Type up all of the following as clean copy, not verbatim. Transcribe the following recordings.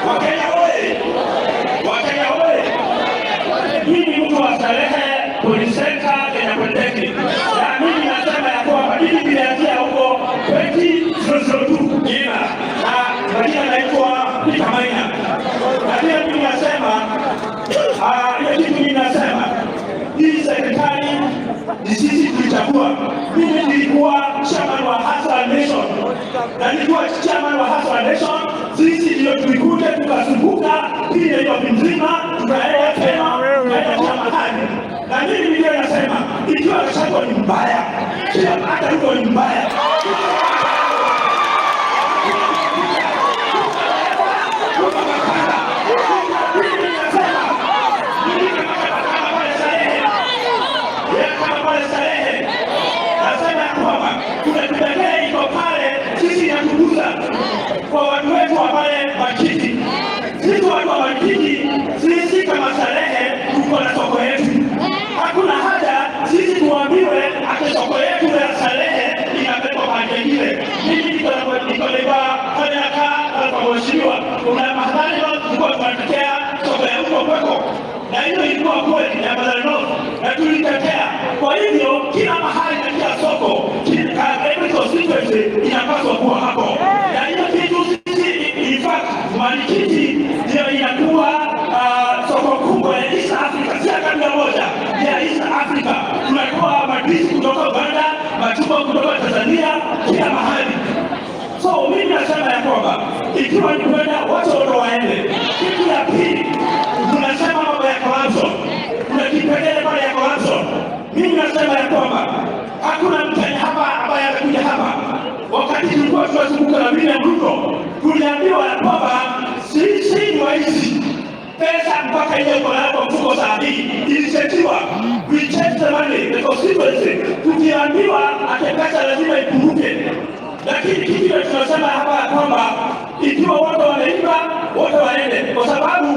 Wakenya oye! Wakenya oye! Mimi ni mtu wa Starehe Police Center, Kenya Polytechnic, na mimi nasema ya kwamba mimi nilianzia huko 2002 jina na majina naitwa Peter Maina, na pia mimi nasema, ile kitu mimi nasema, hii serikali ni sisi tulichagua. Mimi nilikuwa chairman wa Hustler Nation na nilikuwa chairman wa Hustler Nation. Sisi ndio tulikuja tukazunguka hii Nairobi mzima, tukaenda Kenya, tukaenda kila mahali, na mimi ndio nasema ikiwa Gachagua ni mbaya, kila hata Ruto ni mbaya. Mimi nasema mimi kama pale Starehe, kama pale Starehe, nasema ya kwamba kuna kipengele iko pale, sisi inatugusa kwa watu wetu wa pale Marikiti. Sisi watu wa Marikiti, sisi kama Starehe tuko na soko yetu. Hakuna haja sisi tuambiwe ati soko yetu ya Starehe inapelekwa pande nyingine. Mimi niko neighbour pale nakaa kwa mheshimiwa, kuna mahali tulikuwa tunatetea soko ya huko kweko na hiyo ilikuwa kweli ya Mathare North na tulitetea. Kwa hivyo kila mahali na kila soko, every constituency inapaswa kuwa hapo, na hiyo kitu sisi, in fact, Marikiti ndio inakuwa soko kubwa ya East Africa, si ya kabila moja, ya East Africa. Tunatoa mandizi kutoka Uganda, machungwa kutoka Tanzania, kila mahali. So mimi nasema ya kwamba ikiwa ni kwenda, wacha watu waende. Kitu ya pili, tunasema mambo ya corruption, kuna kipengele pale ya corruption. Mimi nasema ya kwamba hakuna Mkenya hapa ambaye amekuja hapa. Wakati tulikuwa tunazunguka na William Ruto, tuliambiwa ya kwamba sisi ni waizi pesa mpaka ile uko nayo kwa mfuko saa hii ilisetiwa. We chase the money, the constituency, tukiambiwa ati pesa lazima ipunguke, lakini kitu ile tunasema hapa ya kwamba ikiwa wote wameiba, wote waende, kwa sababu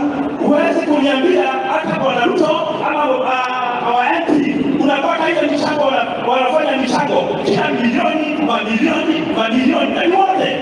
huwezi kuniambia hata Bwana Ruto ama our MP unapata ile michango, wanafanya michango kila milioni, mamilioni, mamilioni, na ni wote,